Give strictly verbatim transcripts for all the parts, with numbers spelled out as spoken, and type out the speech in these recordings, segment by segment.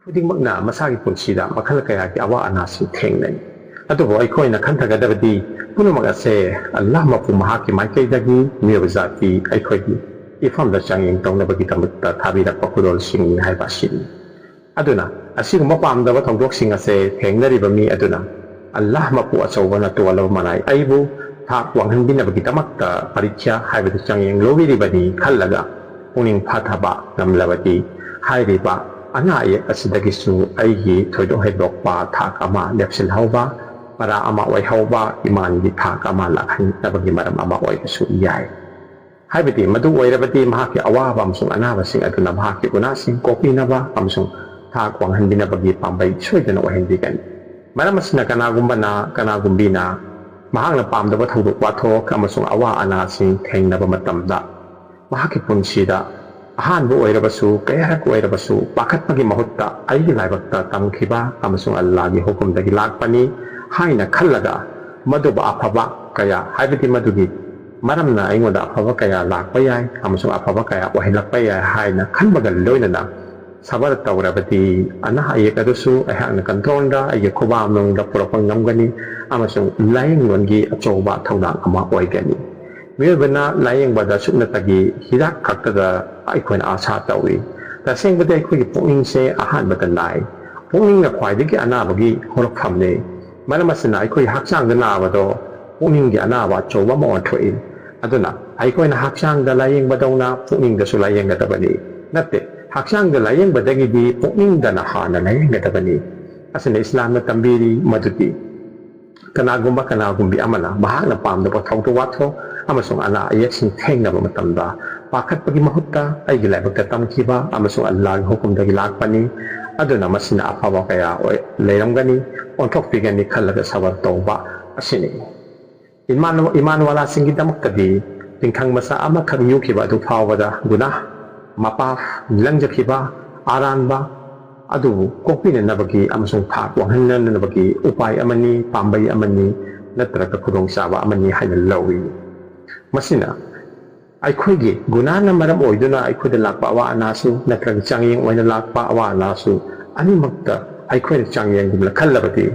ꯈꯨꯗꯤꯡꯃꯛꯅ ꯃꯁꯥꯒꯤ ꯄꯨꯟꯁꯤꯗ ꯃꯈꯜ ꯀꯌꯥꯒꯤ ꯑꯋꯥ ꯑꯅꯥꯁꯤꯡ ꯊꯦꯡꯅꯩ꯫ ꯑꯗꯨꯕꯨ ꯑꯩꯈꯣꯏꯅ ꯈꯟꯊꯒꯗꯕꯗꯤ ꯄꯨꯝꯅꯃꯛ ꯑꯁꯦ ꯑꯜꯂꯥꯍ ꯃꯄꯨ ꯃꯍꯥꯛꯀꯤ ꯃꯥꯏꯀꯩꯗꯒꯤ ꯃꯤꯑꯣꯏꯕ ꯖꯥꯇꯤ ꯑꯩꯈꯣꯏꯒꯤ ꯏꯐꯝꯗ ꯆꯥꯡꯌꯦꯡ ꯇꯧꯅꯕꯒꯤꯗꯃꯛꯇ ꯊꯥꯕꯤꯔꯛꯄ ꯈꯨꯗꯣꯜꯁꯤꯡꯅꯤ ꯍꯥꯏꯕ ꯑꯁꯤꯅꯤ꯫ ꯑꯗꯨꯅ ꯑꯁꯤꯒꯨꯝꯕ ꯄꯥꯝꯗꯕ ꯊꯧꯗꯣꯛꯁꯤꯡ ꯑꯁꯦ ꯊꯦꯡꯅꯔꯤꯕ ꯃꯤ ꯑꯗꯨꯅ ꯑꯜꯂꯥꯍ ꯃꯄꯨ ꯑꯆꯧꯕꯅ ꯇꯣꯜꯂꯕ ꯃꯅꯥꯏ ꯑꯩꯕꯨ ꯊꯥꯛ ꯋꯥꯡꯍꯟꯕꯤꯅꯕꯒꯤꯗꯃꯛꯇ ꯄꯔꯤꯈ꯭ꯌꯥ ꯍꯥꯏꯕꯗꯤ ꯆꯥꯡꯌꯦꯡ ꯂꯧꯕꯤꯔꯤꯕꯅꯤ ꯈꯜꯂꯒ ꯄꯨꯛꯅꯤꯡ ꯐꯥꯊꯕ ꯉꯝꯂꯕꯗꯤ ꯍꯥꯏꯔꯤꯕ ꯑꯅꯥ ꯑꯌꯦꯛ ꯑꯁꯤꯗꯒꯤꯁꯨ ꯑꯩꯒꯤ ꯊꯣꯏꯗꯣꯛ ꯍꯦꯟꯗꯣꯛꯄ ꯊꯥꯛ ꯑꯃ ꯂꯦꯞꯁꯤꯜꯍꯧꯕ, ꯄꯔꯥ ꯑꯃ ꯑꯣꯏꯍꯧꯕ, ꯏꯃꯥꯟꯒꯤ ꯊꯥꯛ ꯑꯃ ꯂꯥꯛꯍꯟꯅꯕꯒꯤ ꯃꯔꯝ ꯑꯃ ꯑꯣꯏꯕꯁꯨ ꯌꯥꯏ꯫ ꯍꯥꯏꯕꯗꯤ ꯃꯗꯨ ꯑꯣꯏꯔꯕꯗꯤ ꯃꯍꯥꯛꯀꯤ ꯑꯋꯥꯕ ꯑꯃꯁꯨꯡ ꯑꯅꯥꯕꯁꯤꯡ ꯑꯗꯨꯅ ꯃꯍꯥꯛꯀꯤ ꯒꯨꯅꯥꯁꯤꯡ ꯀꯣꯛꯄꯤꯅꯕ ꯑꯃꯁꯨꯡ ꯊꯥꯛ ꯋꯥꯡꯍꯟꯕꯤꯅꯕꯒꯤ ꯄꯥꯝꯕꯩ ꯁꯣꯏꯗꯅ ꯑꯣꯏꯍꯟꯕꯤꯒꯅꯤ꯫ ꯃꯔꯝ ꯑꯁꯤꯅ ꯀꯅꯥꯒꯨꯝꯕꯅ, ꯀꯅꯥꯒꯨꯝꯕꯤꯅ ꯃꯍꯥꯛꯅ ꯄꯥꯝꯗꯕ ꯊꯧꯗꯣꯛ ꯋꯥꯊꯣꯛ ꯑꯃꯁꯨꯡ ꯑꯋꯥ ꯑꯅꯥꯁꯤꯡ ꯊꯦꯡꯅꯕ ꯃꯇꯝꯗ ꯃꯍꯥꯛꯀꯤ ꯄꯨꯟꯁꯤꯗ ꯑꯍꯥꯟꯕ ꯑꯣꯏꯔꯕꯁꯨ, ꯀꯌꯥꯔꯛ ꯑꯣꯏꯔꯕꯁꯨ ꯄꯥꯈꯠꯄꯒꯤ ꯃꯍꯨꯠꯇ ꯑꯩꯒꯤ ꯂꯥꯏꯕꯛꯇ ꯇꯝꯈꯤꯕ ꯑꯃꯁꯨꯡ ꯑꯜꯂꯥꯒꯤ ꯍꯨꯀꯨꯝꯗꯒꯤ ꯂꯥꯛꯄꯅꯤ ꯍꯥꯏꯅ ꯈꯜꯂꯒ ꯃꯗꯨꯕꯨ ꯑꯐꯕ ꯀꯌꯥ, ꯍꯥꯏꯕꯗꯤ ꯃꯗꯨꯒꯤ ꯃꯔꯝꯅ ꯑꯩꯉꯣꯟꯗ ꯑꯐꯕ ꯀꯌꯥ ꯂꯥꯛꯄ ꯌꯥꯏ ꯑꯃꯁꯨꯡ ꯑꯐꯕ ꯀꯌꯥ ꯑꯣꯏꯍꯜꯂꯛꯄ ꯌꯥꯏ ꯍꯥꯏꯅ ꯈꯟꯕꯒ ꯂꯣꯏꯅꯅ ꯁꯕꯔ ꯇꯧꯔꯕꯗꯤ ꯑꯅꯥ ꯑꯌꯦꯛ ꯑꯗꯨꯁꯨ ꯑꯩꯍꯥꯛꯅ ꯀꯟꯇ꯭ꯔꯣꯜꯗ ꯑꯩꯒꯤ ꯈꯨꯕꯥꯛ ꯃꯅꯨꯡꯗ ꯄꯨꯔꯛꯄ ꯉꯝꯒꯅꯤ ꯑꯃꯁꯨꯡ ꯂꯥꯏꯌꯦꯡꯂꯣꯟꯒꯤ ꯑꯆꯧꯕ ꯊꯧꯗꯥꯡ ꯑꯃ ꯑꯣꯏꯒꯅꯤ꯫ ꯃꯤꯑꯣꯏꯕꯅ ꯂꯥꯏꯌꯦꯡꯕꯗ ꯁꯨꯞꯅꯇꯒꯤ ꯍꯤꯗꯥꯛ ꯈꯛꯇꯗ ꯑꯩꯈꯣꯏꯅ ꯑꯥꯁꯥ ꯇꯧꯏ꯫ ꯇꯁꯦꯡꯕꯗꯤ ꯑꯩꯈꯣꯏꯒꯤ ꯄꯨꯛꯅꯤꯡꯁꯦ ꯑꯍꯥꯟꯕꯗ ꯅꯥꯏ꯫ ꯄꯨꯛꯅꯤꯡꯅ ꯈ꯭ꯋꯥꯏꯗꯒꯤ ꯑꯅꯥꯕꯒꯤ ꯍꯧꯔꯛꯐꯝꯅꯤ꯫ ꯃꯔꯝ ꯑꯁꯤꯅ ꯑꯩꯈꯣꯏꯒꯤ ꯍꯛꯆꯥꯡꯗ ꯅꯥꯕꯗꯣ ꯄꯨꯛꯅꯤꯡꯒꯤ ꯑꯅꯥꯕ ꯑꯆꯧꯕ ꯑꯃ ꯑꯣꯟꯊꯣꯛꯏ꯫ ꯑꯗꯨꯅ ꯑꯩꯈꯣꯏꯅ ꯍꯛꯆꯥꯡꯗ ꯂꯥꯏꯌꯦꯡꯕꯗꯧꯅ ꯄꯨꯛꯅꯤꯡꯗꯁꯨ ꯂꯥꯏꯌꯦꯡꯒꯗꯕꯅꯤ꯫ ꯅꯠꯇꯦ, ꯍꯛꯆꯥꯡꯗ ꯂꯥꯏꯌꯦꯡꯕꯗꯒꯤꯗꯤ ꯄꯨꯛꯅꯤꯡꯗꯅ ꯍꯥꯟꯅ ꯂꯥꯏꯌꯦꯡꯒꯗꯕꯅꯤ꯫ ꯑꯁꯤꯅ ꯏꯁꯂꯥꯝꯅ ꯇꯝꯕꯤꯔꯤ ꯃꯗꯨꯗꯤ ꯀꯅꯥꯒꯨꯝꯕ ꯀꯅꯥꯒꯨꯝꯕꯤ ꯑꯃꯅ ꯃꯍꯥꯛꯅ ꯄꯥꯝꯗꯕ ꯊꯧꯗꯣꯛ ꯋꯥꯊꯣꯛ ꯑꯃꯁꯨꯡ ꯑꯅꯥ ꯑꯌꯦꯛꯁꯤꯡ ꯊꯦꯡꯅꯕ ꯃꯇꯝꯗ ꯄꯥꯈꯠꯄꯒꯤ ꯃꯍꯨꯠꯇ ꯑꯩꯒꯤ ꯂꯥꯏꯕꯛꯇ ꯇꯝꯈꯤꯕ ꯑꯃꯁꯨꯡ ꯑꯜꯂꯥꯍꯒꯤ ꯍꯨꯀꯨꯝꯗꯒꯤ ꯂꯥꯛꯄꯅꯤ, ꯑꯗꯨꯅ ꯃꯁꯤꯅ ꯑꯐꯕ ꯀꯌꯥ ꯑꯣꯏ-, ꯂꯩꯔꯝꯒꯅꯤ, ꯑꯣꯟꯊꯣꯛꯄꯤꯒꯅꯤ ꯈꯜꯂꯒ ꯁꯕꯔ ꯇꯧꯕ ꯑꯁꯤꯅꯤ꯫ ꯏꯃꯥꯟ-, ꯏꯃꯥꯟꯋꯥꯂꯥꯁꯤꯡꯒꯤꯗꯃꯛꯇꯗꯤ ꯇꯤꯡꯈꯪ ꯃꯆꯥ ꯑꯃꯈꯛ ꯌꯨꯈꯤꯕ ꯑꯗꯨ ꯐꯥꯎꯕꯗ ꯒꯨꯅꯥꯍ, ꯃꯄꯥꯞ, ꯂꯪꯖꯈꯤꯕ ꯑꯔꯥꯟꯕ ꯑꯗꯨꯕꯨ ꯀꯣꯛꯄꯤꯅꯅꯕꯒꯤ ꯑꯃꯁꯨꯡ ꯊꯥꯛ ꯋꯥꯡꯍꯟꯅꯅꯕꯒꯤ ꯎꯄꯥꯏ ꯑꯃꯅꯤ, ꯄꯥꯝꯕꯩ ꯑꯃꯅꯤ ꯅꯠꯇ꯭ꯔꯒ ꯈꯨꯗꯣꯡꯆꯥꯕ ꯑꯃꯅꯤ ꯍꯥꯏꯅ ꯂꯧꯏ꯫ ꯃꯁꯤꯅ ꯑꯩꯈꯣꯏꯒꯤ ꯒꯨꯅꯥꯅ ꯃꯔꯝ ꯑꯣꯏꯗꯨꯅ ꯑꯩꯈꯣꯏꯗ ꯂꯥꯛꯄ ꯑꯋꯥ ꯑꯅꯥꯁꯨ ꯅꯠꯇ꯭ꯔꯒ ꯆꯥꯡꯌꯦꯡ ꯑꯣꯏꯅ ꯂꯥꯛꯄ ꯑꯋꯥ ꯑꯅꯥꯁꯨ ꯑꯅꯤꯃꯛꯇ ꯑꯩꯈꯣꯏꯅ ꯆꯥꯡꯌꯦꯡꯒꯨꯝꯅ ꯈꯜꯂꯕꯗꯤ,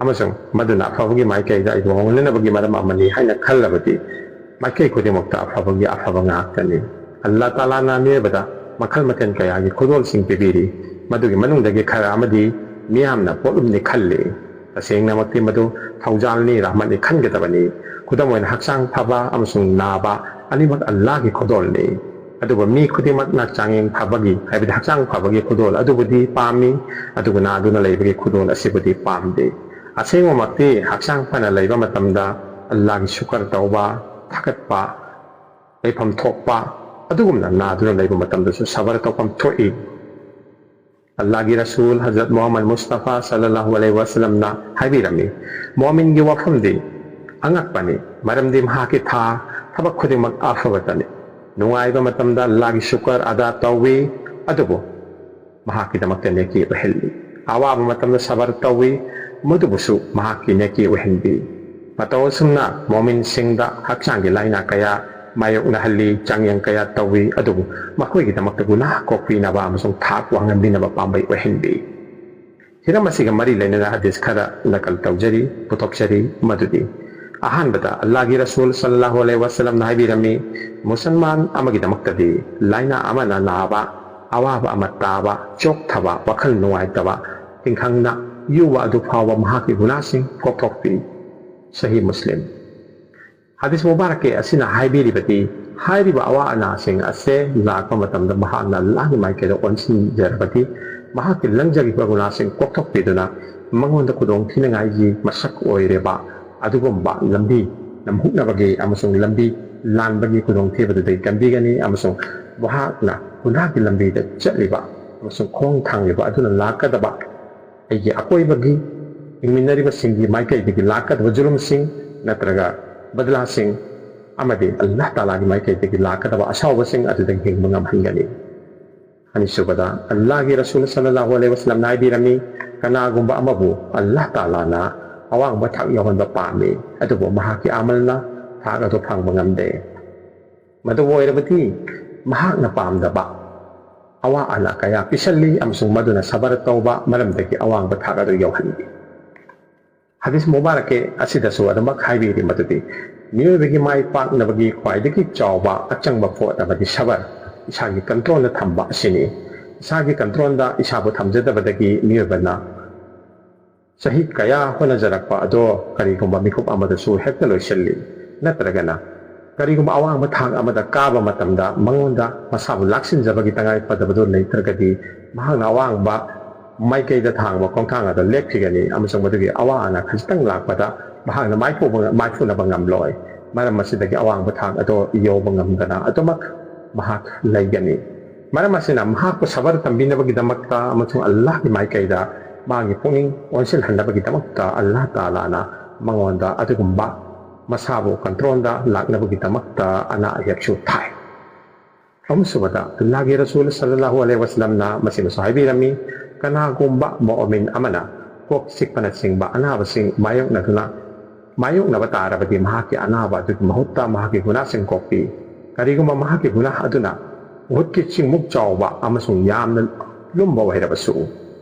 ꯑꯃꯁꯨꯡ ꯃꯗꯨꯅ ꯑꯐꯕꯒꯤ ꯃꯥꯏꯀꯩꯗ ꯑꯩꯕꯨ ꯍꯣꯡꯅꯅꯕꯒꯤ ꯃꯔꯝ ꯑꯃꯅꯤ ꯍꯥꯏꯅ ꯈꯜꯂꯕꯗꯤ, ꯃꯥꯏꯀꯩ ꯈꯨꯗꯤꯡꯃꯛꯇ ꯑꯐꯕꯒꯤ ꯑꯐꯕ ꯉꯥꯛꯇꯅꯤ꯫ ꯑꯜꯂꯥ ꯇꯥꯂꯥꯅ ꯃꯤꯑꯣꯏꯕꯗ ꯃꯈꯜ ꯃꯊꯦꯜ ꯀꯌꯥꯒꯤ ꯈꯨꯗꯣꯜꯁꯤꯡ ꯄꯤꯕꯤꯔꯤ, ꯃꯗꯨꯒꯤ ꯃꯅꯨꯡꯗꯒꯤ ꯈꯔ ꯑꯃꯗꯤ ꯃꯤꯌꯥꯝꯅ ꯄꯣꯠꯂꯨꯝꯅꯤ ꯈꯜꯂꯤ꯫ ꯇꯁꯦꯡꯅꯃꯛꯇꯤ ꯃꯗꯨ ꯊꯧꯖꯥꯜꯅꯤ, ꯔꯍꯃꯠꯅꯤ ꯈꯟꯒꯗꯕꯅꯤ꯫ ꯈꯨꯗꯝ ꯑꯣꯏꯅ, ꯍꯛꯆꯥꯡ ꯐꯕ ꯑꯃꯁꯨꯡ ꯅꯥꯕ ꯑꯅꯤꯃꯛ ꯑꯜꯂꯥꯒꯤ ꯈꯨꯗꯣꯜꯅꯤ꯫ ꯑꯗꯨꯕꯨ ꯃꯤ ꯈꯨꯗꯤꯡꯃꯛꯅ ꯆꯥꯡꯌꯦꯡ ꯐꯕꯒꯤ, ꯍꯥꯏꯕꯗꯤ ꯍꯛꯆꯥꯡ ꯐꯕꯒꯤ ꯈꯨꯗꯣꯜ ꯑꯗꯨꯕꯨꯗꯤ ꯄꯥꯝꯃꯤ, ꯑꯗꯨꯕꯨ ꯅꯥꯗꯨꯅ ꯂꯩꯕꯒꯤ ꯈꯨꯗꯣꯜ ꯑꯁꯤꯕꯨꯗꯤ ꯄꯥꯝꯗꯦ꯫ ꯑꯁꯦꯡꯕꯃꯛꯇꯤ ꯍꯛꯆꯥꯡ ꯐꯅ ꯂꯩꯕ ꯃꯇꯝꯗ ꯑꯜꯂꯥꯒꯤ ꯁꯨꯀꯔ ꯇꯧꯕ, ꯊꯥꯒꯠꯄ, ꯂꯩꯐꯝ ꯊꯣꯛꯄ, ꯑꯗꯨꯒꯨꯝꯅ ꯅꯥꯗꯨꯅ ꯂꯩꯕ ꯃꯇꯝꯗꯁꯨ ꯁꯕꯔ ꯇꯧꯐꯝ ꯊꯣꯛꯏ꯫ ꯑꯜꯂꯥꯒꯤ ꯔꯁꯨꯜ ꯍꯖꯔꯠ ꯃꯨꯍꯝꯃꯗ ꯃꯨꯁꯇꯐꯥ ꯁꯜꯂꯜꯂꯥꯍꯨ ꯑꯂꯩꯍꯤ ꯋꯥꯁꯂꯝꯅ ꯍꯥꯏꯕꯤꯔꯝꯃꯤ, ꯃꯣꯃꯤꯟꯒꯤ ꯋꯥꯐꯝꯗꯤ ꯑꯉꯛꯄꯅꯤ, ꯃꯔꯝꯗꯤ ꯃꯍꯥꯛꯀꯤ ꯊꯥ ꯊꯕꯛ ꯈꯨꯗꯤꯡꯃꯛ ꯑꯐꯕꯇꯅꯤ꯫ ꯅꯨꯡꯉꯥꯏꯕ ꯃꯇꯝꯗ ꯑꯜꯂꯥꯒꯤ ꯁꯨꯀꯔ ꯑꯗꯥ ꯇꯧꯏ, ꯑꯗꯨꯕꯨ ꯃꯍꯥꯛꯀꯤꯗꯃꯛꯇ ꯅꯦꯀꯤ ꯑꯣꯏꯍꯜꯂꯤ꯫ ꯑꯋꯥꯕ ꯃꯇꯝꯗ ꯁꯕꯔ ꯇꯧꯏ, ꯃꯗꯨꯕꯨꯁꯨ ꯃꯍꯥꯛꯀꯤ ꯅꯦꯀꯤ ꯑꯣꯏꯍꯟꯕꯤ꯫ ꯃꯇꯧ ꯑꯁꯨꯝꯅ ꯃꯣꯃꯤꯟꯁꯤꯡꯗ ꯍꯛꯆꯥꯡꯒꯤ ꯂꯥꯏꯅꯥ ꯀꯌꯥ ꯃꯥꯌꯣꯛꯅꯍꯜꯂꯤ, ꯆꯥꯡꯌꯦꯡ ꯀꯌꯥ ꯇꯧꯏ, ꯑꯗꯨꯕꯨ ꯃꯈꯣꯏꯒꯤꯗꯃꯛꯇ ꯒꯨꯅꯥꯍ ꯀꯣꯛꯄꯤꯅꯕ ꯑꯃꯁꯨꯡ ꯊꯥꯛ ꯋꯥꯡꯍꯟꯕꯤꯅꯕ ꯄꯥꯝꯕꯩ ꯑꯣꯏꯍꯟꯕꯤ꯫ ꯍꯤꯔꯝ ꯑꯁꯤꯒ ꯃꯔꯤ ꯂꯩꯅꯅ ꯍꯗꯤꯁ ꯈꯔ ꯅꯀꯜ ꯇꯧꯖꯔꯤ, ꯄꯨꯊꯣꯛꯆꯔꯤ, ꯃꯗꯨꯗꯤ, ꯑꯍꯥꯟꯕꯗ, ꯑꯜꯂꯥꯍꯒꯤ ꯔꯁꯨꯜ ꯁꯜꯂꯜꯂꯥꯍꯨ ꯑꯂꯩꯍꯤ ꯋꯥꯁꯂꯝꯅ ꯍꯥꯏꯕꯤꯔꯝꯃꯤ, ꯃꯨꯁꯜꯃꯥꯟ ꯑꯃꯒꯤꯗꯃꯛꯇꯗꯤ ꯂꯥꯏꯅꯥ ꯑꯃꯅ ꯅꯥꯕ, ꯑꯋꯥꯕ ꯑꯃ ꯇꯥꯕ, ꯆꯣꯛꯊꯕ, ꯋꯥꯈꯜ ꯅꯨꯡꯉꯥꯏꯇꯕ, ꯇꯤꯡꯈꯪꯅ ꯌꯨꯕ ꯑꯗꯨ ꯐꯥꯎꯕ ꯃꯍꯥꯛꯀꯤ ꯒꯨꯅꯥꯁꯤꯡ ꯀꯣꯛꯊꯣꯛꯄꯤ꯫ ꯁꯍꯤ ꯃꯨꯁꯂꯤꯝ꯫ ꯍꯗꯤꯁ ꯃꯨꯕꯥꯔꯛꯀꯤ ꯑꯁꯤꯅ ꯍꯥꯏꯕꯤꯔꯤꯕꯗꯤ, ꯍꯥꯏꯔꯤꯕ ꯑꯋꯥ ꯑꯅꯥꯁꯤꯡ ꯑꯁꯦ ꯂꯥꯛꯄ ꯃꯇꯝꯗ ꯃꯍꯥꯛꯅ ꯑꯜꯂꯥꯍꯒꯤ ꯃꯥꯏꯀꯩꯗ ꯑꯣꯟꯁꯤꯟꯖꯔꯕꯗꯤ, ꯃꯍꯥꯛꯀꯤ ꯂꯪꯖꯈꯤꯕ ꯒꯨꯅꯥꯁꯤꯡ ꯀꯣꯛꯊꯣꯛꯄꯤꯗꯨꯅ ꯃꯉꯣꯟꯗ ꯈꯨꯗꯣꯡ ꯊꯤꯅꯉꯥꯏꯒꯤ ꯃꯁꯛ ꯑꯣꯏꯔꯦꯕ ꯑꯗꯨꯒꯨꯝꯕ ꯂꯝꯕꯤ ꯂꯝꯍꯨꯛꯅꯕꯒꯤ ꯑꯃꯁꯨꯡ ꯂꯝꯕꯤ ꯂꯥꯟꯕꯒꯤ ꯈꯨꯗꯣꯡꯊꯤꯕꯗꯨꯗꯒꯤ ꯀꯟꯕꯤꯒꯅꯤ, ꯑꯃꯁꯨꯡ ꯃꯍꯥꯛꯅ ꯒꯨꯅꯥꯒꯤ ꯂꯝꯕꯤꯗ ꯆꯠꯂꯤꯕ ꯑꯃꯁꯨꯡ ꯈꯣꯡ ꯊꯥꯡꯂꯤꯕ ꯑꯗꯨꯅ ꯂꯥꯛꯀꯗꯕ ꯑꯩꯒꯤ ꯑꯀꯣꯏꯕꯒꯤ ꯍꯤꯡꯃꯤꯟꯅꯔꯤꯕꯁꯤꯡꯒꯤ ꯃꯥꯏꯀꯩꯗꯒꯤ ꯂꯥꯛꯀꯗꯕ ꯖꯨꯂꯨꯝꯁꯤꯡ ꯅꯠꯇ꯭ꯔꯒ ꯕꯗꯂꯥꯁꯤꯡ ꯑꯃꯗꯤ ꯑꯜꯂꯥꯍ ꯇꯥꯂꯥꯒꯤ ꯃꯥꯏꯀꯩꯗꯒꯤ ꯂꯥꯛꯀꯗꯕ ꯑꯁꯥꯎꯕꯁꯤꯡ ꯑꯗꯨꯗꯒꯤ ꯍꯤꯡꯕ ꯉꯝꯍꯟꯒꯅꯤ꯫ ꯑꯅꯤꯁꯨꯕꯗ, ꯑꯜꯂꯥꯍꯒꯤ ꯔꯁꯨꯜ ꯁꯜꯂꯜꯂꯥꯍꯨ ꯑꯂꯩꯍꯤ ꯋꯥꯁꯂꯝꯅ ꯍꯥꯏꯕꯤꯔꯝꯃꯤ, ꯀꯅꯥꯒꯨꯝꯕ ꯑꯃꯕꯨ ꯑꯜꯂꯥꯍ ꯇꯥꯂꯥꯅ ꯑꯋꯥꯡꯕ ꯊꯥꯛ ꯌꯧꯍꯟꯕ ꯄꯥꯝꯃꯤ, ꯑꯗꯨꯕꯨ ꯃꯍꯥꯛꯀꯤ ꯑꯃꯜꯅ ꯊꯥꯛ ꯑꯗꯨ ꯐꯪꯕ ꯉꯝꯗꯦ꯫ ꯃꯗꯨ ꯑꯣꯏꯔꯕꯗꯤ ꯃꯍꯥꯛꯅ ꯄꯥꯝꯗꯕ ꯑꯋꯥ ꯑꯅꯥ ꯀꯌꯥ ꯄꯤꯁꯜꯂꯤ ꯑꯃꯁꯨꯡ ꯃꯗꯨꯅ ꯁꯕꯔ ꯇꯧꯕ ꯃꯔꯝꯗꯒꯤ ꯑꯋꯥꯡꯕ ꯊꯥꯛ ꯑꯗꯨ ꯌꯧꯍꯜꯂꯤ꯫ ꯍꯗꯤꯁ ꯃꯨꯕꯥꯔꯛꯀꯤ ꯑꯁꯤꯗꯁꯨ ꯑꯗꯨꯃꯛ ꯍꯥꯏꯕꯤꯔꯤ ꯃꯗꯨꯗꯤ, ꯃꯤꯑꯣꯏꯕꯒꯤ ꯃꯥꯏ ꯄꯥꯛꯅꯕꯒꯤ ꯈ꯭ꯋꯥꯏꯗꯒꯤ ꯆꯥꯎꯕ ꯑꯆꯪꯕ ꯄꯣꯠ ꯑꯃꯗꯤ ꯁꯕꯔ, ꯏꯁꯥꯒꯤ ꯀꯟꯇ꯭ꯔꯣꯜꯗ ꯊꯝꯕ ꯑꯁꯤꯅꯤ꯫ ꯏꯁꯥꯒꯤ ꯀꯟꯇ꯭ꯔꯣꯜꯗ ꯏꯁꯥꯕꯨ ꯊꯝꯖꯗꯕꯗꯒꯤ ꯃꯤꯑꯣꯏꯕꯅ ꯆꯍꯤ ꯀꯌꯥ ꯍꯣꯠꯅꯖꯔꯛꯄ ꯑꯗꯣ ꯀꯔꯤꯒꯨꯝꯕ ꯃꯤꯀꯨꯞ ꯑꯃꯗꯁꯨ ꯍꯦꯛꯇ ꯂꯣꯏꯁꯤꯜꯂꯤ, ꯅꯠꯇ꯭ꯔꯒꯅ ꯀꯔꯤꯒꯨꯝꯕ ꯑꯋꯥꯡꯕ ꯊꯥꯛ ꯑꯃꯗ ꯀꯥꯕ ꯃꯇꯝꯗ ꯃꯉꯣꯟꯗ ꯃꯁꯥꯕꯨ ꯂꯥꯛꯁꯤꯟꯖꯕꯒꯤ ꯇꯉꯥꯏ ꯐꯗꯕꯗꯨ ꯂꯩꯇ꯭ꯔꯒꯗꯤ, ꯃꯍꯥꯛꯅ ꯑꯋꯥꯡꯕ ꯃꯥꯏꯀꯩꯗ ꯊꯥꯡꯕ ꯈꯣꯡꯊꯥꯡ ꯑꯗꯨ ꯂꯦꯞꯈꯤꯒꯅꯤ ꯑꯃꯁꯨꯡ ꯃꯗꯨꯒꯤ ꯑꯋꯥ ꯑꯅꯥ ꯈꯖꯤꯛꯇꯪ ꯂꯥꯛꯄꯗ ꯃꯍꯥꯛꯅ ꯃꯥꯏꯐꯨꯕ-, ꯃꯥꯏꯐꯨꯅꯕ ꯉꯝꯂꯣꯏ꯫ ꯃꯔꯝ ꯑꯁꯤꯗꯒꯤ ꯑꯋꯥꯡꯕ ꯊꯥꯛ ꯑꯗꯨ ꯌꯧꯕ ꯉꯝꯗꯅ ꯑꯗꯨꯃꯛ ꯃꯍꯥꯛ ꯂꯩꯒꯅꯤ꯫ ꯃꯔꯝ ꯑꯁꯤꯅ ꯃꯍꯥꯛꯄꯨ ꯁꯕꯔ ꯇꯝꯕꯤꯅꯕꯒꯤꯗꯃꯛꯇ ꯑꯃꯁꯨꯡ ꯑꯜꯂꯥꯍꯒꯤ ꯃꯥꯏꯀꯩꯗ ꯃꯥꯒꯤ ꯄꯨꯛꯅꯤꯡ ꯑꯣꯟꯁꯤꯜꯍꯟꯅꯕꯒꯤꯗꯃꯛꯇ ꯑꯜꯂꯥꯍ ꯇꯥꯂꯥꯅ ꯃꯉꯣꯟꯗ ꯑꯗꯨꯒꯨꯝꯕ ꯃꯁꯥꯕꯨ ꯀꯟꯇ꯭ꯔꯣꯜꯗ ꯂꯥꯛꯅꯕꯒꯤꯗꯃꯛꯇ ꯑꯅꯥ ꯑꯌꯦꯛꯁꯨ ꯊꯥꯏ꯫ ꯑꯍꯨꯝꯁꯨꯕꯗ, ꯑꯜꯂꯥꯍꯒꯤ ꯔꯁꯨꯜ ꯁꯜꯂꯜꯂꯥꯍꯨ ꯑꯂꯩꯍꯤ ꯋꯁꯜꯂꯝꯅ ꯃꯁꯤꯃꯁꯨ ꯍꯥꯏꯕꯤꯔꯝꯃꯤ, ꯀꯅꯥꯒꯨꯝꯕ ꯃꯣꯃꯤꯟ ꯑꯃꯅ ꯀꯣꯛ ꯆꯤꯛꯄꯅꯆꯤꯡꯕ ꯑꯅꯥꯕꯁꯤꯡ ꯃꯥꯌꯣꯛꯅꯗꯨꯅ, ꯃꯥꯌꯣꯛꯅꯕ ꯇꯥꯔꯕꯗꯤ ꯃꯍꯥꯛꯀꯤ ꯑꯅꯥꯕ ꯑꯗꯨꯒꯤ ꯃꯍꯨꯠꯇ ꯃꯍꯥꯛꯀꯤ ꯒꯨꯅꯥꯁꯤꯡ ꯀꯣꯛꯄꯤ꯫ ꯀꯔꯤꯒꯨꯝꯕ ꯃꯍꯥꯛꯀꯤ ꯒꯨꯅꯥ ꯑꯗꯨꯅ ꯎꯍꯨꯗꯀꯤ ꯆꯤꯡꯃꯨꯛ ꯆꯥꯎꯕ ꯑꯃꯁꯨꯡ ꯌꯥꯝꯅ ꯂꯨꯝꯕ ꯑꯣꯏꯔꯕꯁꯨ꯫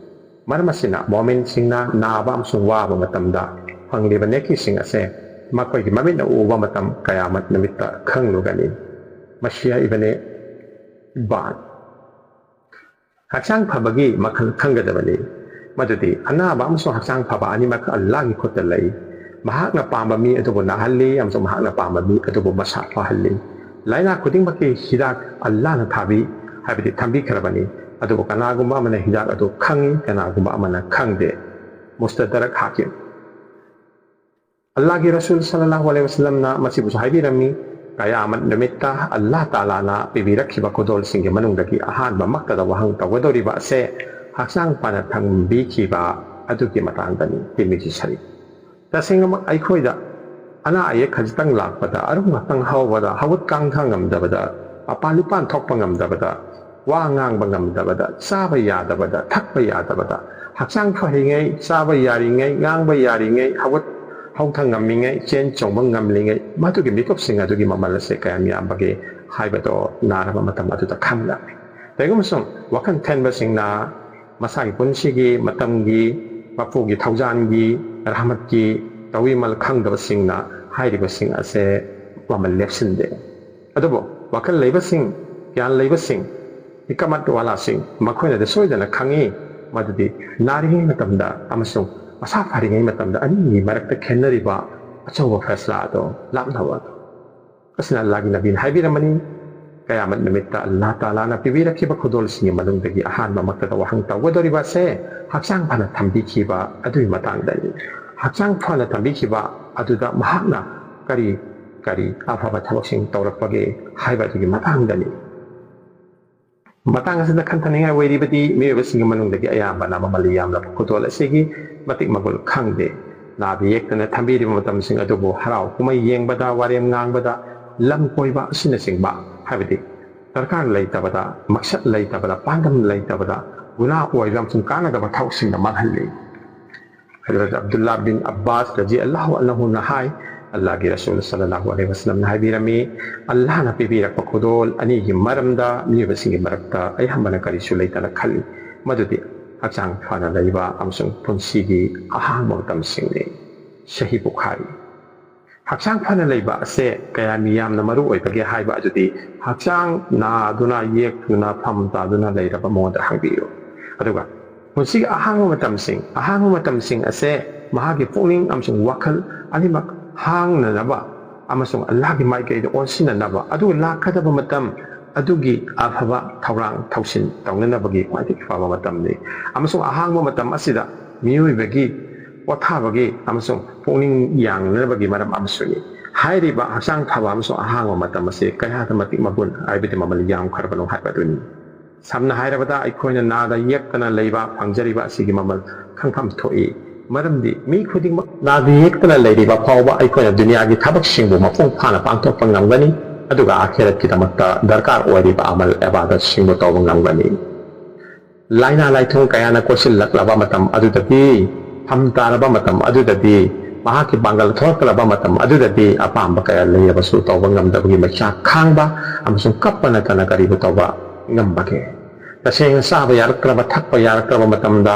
ꯃꯔꯝ ꯑꯁꯤꯅ, ꯃꯣꯃꯤꯟꯁꯤꯡꯅ ꯅꯥꯕ ꯑꯃꯁꯨꯡ ꯋꯥꯕ ꯃꯇꯝꯗ ꯐꯪꯂꯤꯕ ꯅꯦꯀꯤꯁꯤꯡ ꯑꯁꯦ ꯃꯈꯣꯏꯒꯤ ꯃꯃꯤꯠꯅ ꯎꯕ ꯃꯇꯝ ꯀꯌꯥꯃꯠ ꯅꯨꯃꯤꯠꯇ ꯈꯪꯂꯨꯒꯅꯤ꯫ ꯃꯁꯤꯍ ꯏꯕꯅꯦ ꯍꯤꯕꯥꯟ꯫ ꯍꯛꯆꯥꯡ ꯐꯕꯒꯤ ꯃꯈꯜ ꯈꯪꯒꯗꯕꯅꯤ, ꯃꯗꯨꯗꯤ ꯑꯅꯥꯕ ꯑꯃꯁꯨꯡ ꯍꯛꯆꯥꯡ ꯐꯕ ꯑꯅꯤꯃꯛ ꯑꯜꯂꯥꯍꯒꯤ ꯈꯨꯠꯇ ꯂꯩ꯫ ꯃꯍꯥꯛꯅ ꯄꯥꯝꯕ ꯃꯤ ꯑꯗꯨꯕꯨ ꯅꯥꯍꯜꯂꯤ ꯑꯃꯁꯨꯡ ꯃꯍꯥꯛꯅ ꯄꯥꯝꯕ ꯃꯤ ꯑꯗꯨꯕꯨ ꯃꯁꯥ ꯐꯍꯜꯂꯤ꯫ ꯂꯥꯏꯅꯥ ꯈꯨꯗꯤꯡꯃꯛꯀꯤ ꯍꯤꯗꯥꯛ ꯑꯜꯂꯥꯍꯅ ꯊꯥꯕꯤ, ꯍꯥꯏꯕꯗꯤ ꯊꯝꯕꯤꯈ꯭ꯔꯕꯅꯤ, ꯑꯗꯨꯕꯨ ꯀꯅꯥꯒꯨꯝꯕ ꯑꯃꯅ ꯍꯤꯗꯥꯛ ꯑꯗꯨ ꯈꯪꯏ, ꯀꯅꯥꯒꯨꯝꯕ ꯑꯃꯅ ꯈꯪꯗꯦ꯫ ꯃꯨꯁꯇꯗꯔꯛ ꯍꯥꯀꯤꯝ꯫ ꯑꯜꯂꯥꯍꯒꯤ ꯔꯁꯨꯜ ꯁꯜꯂꯜꯂꯥꯍꯨ ꯑꯂꯩꯍꯤ ꯋꯁꯜꯂꯝꯅ ꯃꯁꯤꯕꯨꯁꯨ ꯍꯥꯏꯕꯤꯔꯝꯃꯤ, ꯀꯌꯥꯃꯠ ꯅꯨꯃꯤꯠꯇ ꯑꯜꯂꯥꯍ ꯇꯥꯂꯥꯅ ꯄꯤꯕꯤꯔꯛꯈꯤꯕ ꯈꯨꯗꯣꯜꯁꯤꯡꯒꯤ ꯃꯅꯨꯡꯗꯒꯤ ꯑꯍꯥꯟꯕ ꯃꯛꯇꯗ ꯋꯥꯍꯪ ꯇꯧꯒꯗꯧꯔꯤꯕ ꯑꯁꯦ ꯍꯛꯆꯥꯡ ꯐꯅ ꯊꯝꯕꯤꯈꯤꯕ ꯑꯗꯨꯒꯤ ꯃꯇꯥꯡꯗꯅꯤ꯫ ꯇꯤꯔꯃꯤꯖꯤ ꯁꯔꯤꯐ꯫ ꯇꯁꯦꯡꯅꯃꯛ ꯑꯩꯈꯣꯏꯗ ꯑꯅꯥ ꯑꯌꯦꯛ ꯈꯖꯤꯛꯇꯪ ꯂꯥꯛꯄꯗ, ꯑꯔꯨꯝ ꯉꯥꯛꯇꯪ ꯍꯧꯕꯗ, ꯍꯧꯒꯠ ꯀꯥꯡꯊ ꯉꯝꯗꯕꯗ, ꯃꯄꯥꯟ ꯏꯄꯥꯟ ꯊꯣꯛꯄ ꯉꯝꯗꯕꯗ, ꯋꯥ ꯉꯥꯡꯕ ꯉꯝꯗꯕꯗ, ꯆꯥꯕ ꯌꯥꯗꯕꯗ, ꯊꯛꯄ ꯌꯥꯗꯕꯗ, ꯍꯛꯆꯥꯡ ꯐꯔꯤꯉꯩ, ꯆꯥꯕ ꯌꯥꯔꯤꯉꯩ, ꯉꯥꯡꯕ ꯌꯥꯔꯤꯉꯩ, ꯍꯧꯒꯠ ꯍꯧꯊ ꯉꯝꯃꯤꯉꯩ, ꯆꯦꯟ ꯆꯣꯡꯕ ꯉꯝꯂꯤꯉꯩ, ꯃꯗꯨꯒꯤ ꯃꯤꯀꯨꯞꯁꯤꯡ ꯑꯗꯨꯒꯤ ꯃꯃꯜ ꯑꯁꯦ ꯀꯌꯥꯝ ꯌꯥꯝꯕꯒꯦ ꯍꯥꯏꯕꯗꯣ ꯅꯥꯔꯕ ꯃꯇꯝ ꯑꯗꯨꯗ ꯈꯪꯂꯛꯏ꯫ ꯀꯔꯤꯒꯨꯝꯕ ꯁꯨꯝ ꯋꯥꯈꯜ ꯊꯦꯟꯕꯁꯤꯡꯅ ꯃꯁꯥꯒꯤ ꯄꯨꯟꯁꯤꯒꯤ ꯃꯇꯝꯒꯤ ꯃꯄꯨꯒꯤ ꯊꯧꯖꯥꯟꯒꯤ ꯔꯍꯃꯠꯀꯤ ꯇꯧꯕꯤꯃꯜ ꯈꯪꯗꯕꯁꯤꯡꯅ ꯍꯥꯏꯔꯤꯕꯁꯤꯡ ꯑꯁꯦ ꯃꯃꯜ ꯂꯦꯞꯁꯤꯟꯗꯦ꯫ ꯑꯗꯨꯕꯨ ꯋꯥꯈꯜ ꯂꯩꯕꯁꯤꯡ, ꯒ꯭ꯌꯥꯟ ꯂꯩꯕꯁꯤꯡ, ꯍꯤꯀꯃꯠ ꯋꯥꯂꯥꯁꯤꯡ ꯃꯈꯣꯏꯅꯗꯤ ꯁꯣꯏꯗꯅ ꯈꯪꯏ ꯃꯗꯨꯗꯤ ꯅꯥꯔꯤꯉꯩ ꯃꯇꯝꯗ ꯑꯃꯁꯨꯡ ꯃꯁꯥ ꯐꯔꯤꯉꯩ ꯃꯇꯝꯗ ꯑꯅꯤꯒꯤ ꯃꯔꯛꯇ ꯈꯦꯠꯅꯔꯤꯕ ꯑꯆꯧꯕ ꯐꯦꯁꯂꯥ ꯑꯗꯨ ꯂꯥꯞꯅꯕ ꯑꯗꯨ꯫ ꯑꯁꯤꯅ ꯑꯜꯂꯥꯍꯒꯤ ꯅꯕꯤꯅ ꯍꯥꯏꯕꯤꯔꯝꯕꯅꯤ, ꯀꯌꯥꯃꯠ ꯅꯨꯃꯤꯠꯇ ꯑꯜꯂꯥꯍ ꯇꯥꯂꯥꯅ ꯄꯤꯕꯤꯔꯛꯈꯤꯕ ꯈꯨꯗꯣꯜꯁꯤꯡꯒꯤ ꯃꯅꯨꯡꯗꯒꯤ ꯑꯍꯥꯟꯕꯃꯛꯇꯗ ꯋꯥꯍꯪ ꯇꯧꯒꯗꯧꯔꯤꯕ ꯑꯁꯦ ꯍꯛꯆꯥꯡ ꯐꯅ ꯊꯝꯕꯤꯈꯤꯕ ꯑꯗꯨꯒꯤ ꯃꯇꯥꯡꯗꯅꯤ꯫ ꯍꯛꯆꯥꯡ ꯐꯅ ꯊꯝꯕꯤꯈꯤꯕ ꯑꯗꯨꯗ ꯃꯍꯥꯛꯅ ꯀꯔꯤ ꯀꯔꯤ ꯑꯐꯕ ꯊꯕꯛꯁꯤꯡ ꯇꯧꯔꯛꯄꯒꯦ ꯍꯥꯏꯕ ꯑꯗꯨꯒꯤ ꯃꯇꯥꯡꯗꯅꯤ꯫ ꯃꯇꯥꯡ ꯑꯁꯤꯗ ꯈꯟꯊꯅꯤꯡꯉꯥꯏ ꯑꯣꯏꯔꯤꯕꯗꯤ ꯃꯤꯑꯣꯏꯕꯁꯤꯡꯒꯤ ꯃꯅꯨꯡꯗꯒꯤ ꯑꯌꯥꯝꯕꯅ ꯃꯃꯜ ꯌꯥꯝꯂꯕ ꯈꯨꯗꯣꯜ ꯑꯁꯤꯒꯤ ꯃꯇꯤꯛ ꯃꯒꯨꯟ ꯈꯪꯗꯦ꯫ ꯅꯥꯗ ꯌꯦꯛꯇꯅ ꯊꯝꯕꯤꯔꯤꯕ ꯃꯇꯝꯁꯤꯡ ꯑꯗꯨꯕꯨ ꯍꯔꯥꯎ ꯀꯨꯝꯍꯩ ꯌꯦꯡꯕꯗ, ꯋꯥꯔꯦꯝ ꯉꯥꯡꯕꯗ, ꯂꯝ ꯀꯣꯏꯕ ꯑꯁꯤꯅꯆꯤꯡꯕ, ꯍꯥꯏꯕꯗꯤ ꯗꯔꯀꯥꯔ ꯂꯩꯇꯕꯗ, ꯃꯛꯁꯠ ꯂꯩꯇꯕꯗ, ꯄꯥꯟꯗꯝ ꯂꯩꯇꯕꯗ, ꯒꯨꯅꯥ ꯑꯣꯏꯕ ꯑꯃꯁꯨꯡ ꯀꯥꯟꯅꯗꯕ ꯊꯕꯛꯁꯤꯡꯗ ꯃꯥꯡꯍꯜꯂꯤ꯫ ꯍꯖꯔꯠ ꯑꯕꯗꯨꯜꯂꯥ ꯕꯤꯟ ꯑꯕꯕꯥꯁ ꯔꯖꯤ ꯑꯜꯂꯥꯍꯨ ꯑꯟꯍꯨꯅ ꯍꯥꯏ, ꯑꯜꯂꯥꯍꯒꯤ ꯔꯁꯨꯜ ꯁꯜꯂꯜꯂꯥꯍꯨ ꯑꯂꯩꯍꯤ ꯋꯁꯜꯂꯝꯅ ꯍꯥꯏꯕꯤꯔꯝꯃꯤ, "ꯑꯜꯂꯥꯍꯅ ꯄꯤꯕꯤꯔꯛꯄ ꯈꯨꯗꯣꯜ ꯑꯅꯤꯒꯤ ꯃꯔꯝꯗ ꯃꯤꯑꯣꯏꯕꯁꯤꯡꯒꯤ ꯃꯔꯛꯇ ꯑꯌꯥꯝꯕꯅ ꯀꯔꯤꯁꯨ ꯂꯩꯇꯅ ꯈꯜꯂꯤ, ꯃꯗꯨꯗꯤ ꯍꯛꯆꯥꯡ ꯐꯅ ꯂꯩꯕ ꯑꯃꯁꯨꯡ ꯄꯨꯟꯁꯤꯒꯤ ꯑꯍꯥꯡꯕ ꯃꯇꯝꯁꯤꯡꯅꯤ"꯫ ꯁꯍꯤ ꯕꯨꯈꯥꯔꯤ꯫ ꯍꯛꯆꯥꯡ ꯐꯅ ꯂꯩꯕ ꯑꯁꯦ ꯀꯌꯥꯝ ꯌꯥꯝꯅ ꯃꯔꯨ ꯑꯣꯏꯕꯒꯦ ꯍꯥꯏꯕ ꯑꯗꯨꯗꯤ ꯍꯛꯆꯥꯡ ꯅꯥꯗꯨꯅ, ꯌꯦꯛꯇꯨꯅ, ꯐꯝ ꯇꯥꯗꯨꯅ ꯂꯩꯔꯕ ꯃꯉꯣꯟꯗ ꯍꯪꯕꯤꯌꯨ꯫ ꯑꯗꯨꯒ ꯄꯨꯟꯁꯤꯒꯤ ꯑꯍꯥꯡꯕ ꯃꯇꯝꯁꯤꯡ, ꯑꯍꯥꯡꯕ ꯃꯇꯝꯁꯤꯡ ꯑꯁꯦ ꯃꯍꯥꯛꯀꯤ ꯄꯨꯛꯅꯤꯡ ꯑꯃꯁꯨꯡ ꯋꯥꯈꯜ ꯑꯅꯤꯃꯛ ꯍꯥꯡꯅꯅꯕ ꯑꯃꯁꯨꯡ ꯑꯜꯂꯥꯍꯒꯤ ꯃꯥꯏꯀꯩꯗ ꯑꯣꯟꯁꯤꯟꯅꯅꯕ, ꯑꯗꯨꯒ ꯂꯥꯛꯀꯗꯕ ꯃꯇꯝ ꯑꯗꯨꯒꯤ ꯑꯐꯕ ꯊꯧꯔꯥꯡ ꯊꯧꯁꯤꯟ ꯇꯧꯅꯅꯕꯒꯤ ꯈ꯭ꯋꯥꯏꯗꯒꯤ ꯐꯕ ꯃꯇꯝꯅꯤ꯫ ꯑꯃꯁꯨꯡ ꯑꯍꯥꯡꯕ ꯃꯇꯝ ꯑꯁꯤꯗ ꯃꯤꯑꯣꯏꯕꯒꯤ ꯄꯣꯊꯥꯕꯒꯤ ꯑꯃꯁꯨꯡ ꯄꯨꯛꯅꯤꯡ ꯌꯥꯡꯅꯅꯕꯒꯤ ꯃꯔꯝ ꯑꯃꯁꯨꯅꯤ꯫ ꯍꯥꯏꯔꯤꯕ ꯍꯛꯆꯥꯡ ꯐꯕ ꯑꯃꯁꯨꯡ ꯑꯍꯥꯡꯕ ꯃꯇꯝ ꯑꯁꯤ ꯀꯌꯥꯗ ꯃꯇꯤꯛ ꯃꯒꯨꯟ, ꯍꯥꯏꯕꯗꯤ ꯃꯃꯜ ꯌꯥꯝꯈ꯭ꯔꯕꯅꯣ ꯍꯥꯏꯕꯗꯨꯅꯤ꯫ ꯁꯝꯅ ꯍꯥꯏꯔꯕꯗ, ꯑꯩꯈꯣꯏꯅ ꯅꯥꯗ ꯌꯦꯛꯇꯅ ꯂꯩꯕ ꯐꯪꯖꯔꯤꯕ ꯑꯁꯤꯒꯤ ꯃꯃꯜ ꯈꯪꯐꯝ ꯊꯣꯛꯏ꯫ ꯃꯔꯝꯗꯤ ꯃꯤ ꯈꯨꯗꯤꯡꯃꯛ ꯅꯥꯗ ꯌꯦꯛꯇꯅ ꯂꯩꯔꯤꯕ ꯐꯥꯎꯕ ꯑꯩꯈꯣꯏꯅ ꯗꯨꯅꯤꯌꯥꯒꯤ ꯊꯕꯛꯁꯤꯡꯕꯨ ꯃꯄꯨꯡ ꯐꯥꯅ ꯄꯥꯡꯊꯣꯛꯄ ꯉꯝꯒꯅꯤ, ꯑꯗꯨꯒ ꯑꯥꯈꯤꯔꯠꯀꯤꯗꯃꯛꯇ ꯗꯔꯀꯥꯔ ꯑꯣꯏꯔꯤꯕ ꯑꯃꯜ ꯑꯦꯕꯥꯗꯠꯁꯤꯡꯕꯨ ꯇꯧꯕ ꯉꯝꯒꯅꯤ꯫ ꯂꯥꯏꯅꯥ ꯂꯥꯏꯊꯨꯡ ꯀꯌꯥꯅ ꯀꯣꯏꯁꯤꯜꯂꯛꯂꯕ ꯃꯇꯝ ꯑꯗꯨꯗꯗꯤ, ꯐꯝ ꯇꯥꯔꯕ ꯃꯇꯝ ꯑꯗꯨꯗꯗꯤ, ꯃꯍꯥꯛꯀꯤ ꯄꯥꯡꯒꯜ ꯊꯣꯛꯂꯛꯂꯕ ꯃꯇꯝ ꯑꯗꯨꯗꯗꯤ, ꯑꯄꯥꯝꯕ ꯀꯌꯥ ꯂꯩꯔꯕꯁꯨ ꯇꯧꯕ ꯉꯝꯗꯕꯒꯤ ꯃꯩꯆꯥꯛ ꯈꯥꯡꯕ ꯑꯃꯁꯨꯡ ꯀꯞꯄ ꯅꯠꯇꯅ ꯀꯔꯤꯕꯨ ꯇꯧꯕ ꯉꯝꯕꯒꯦ? ꯇꯁꯦꯡꯅ ꯆꯥꯕ ꯌꯥꯔꯛꯇ꯭ꯔꯕ, ꯊꯛꯄ ꯌꯥꯔꯛꯇ꯭ꯔꯕ ꯃꯇꯝꯗ,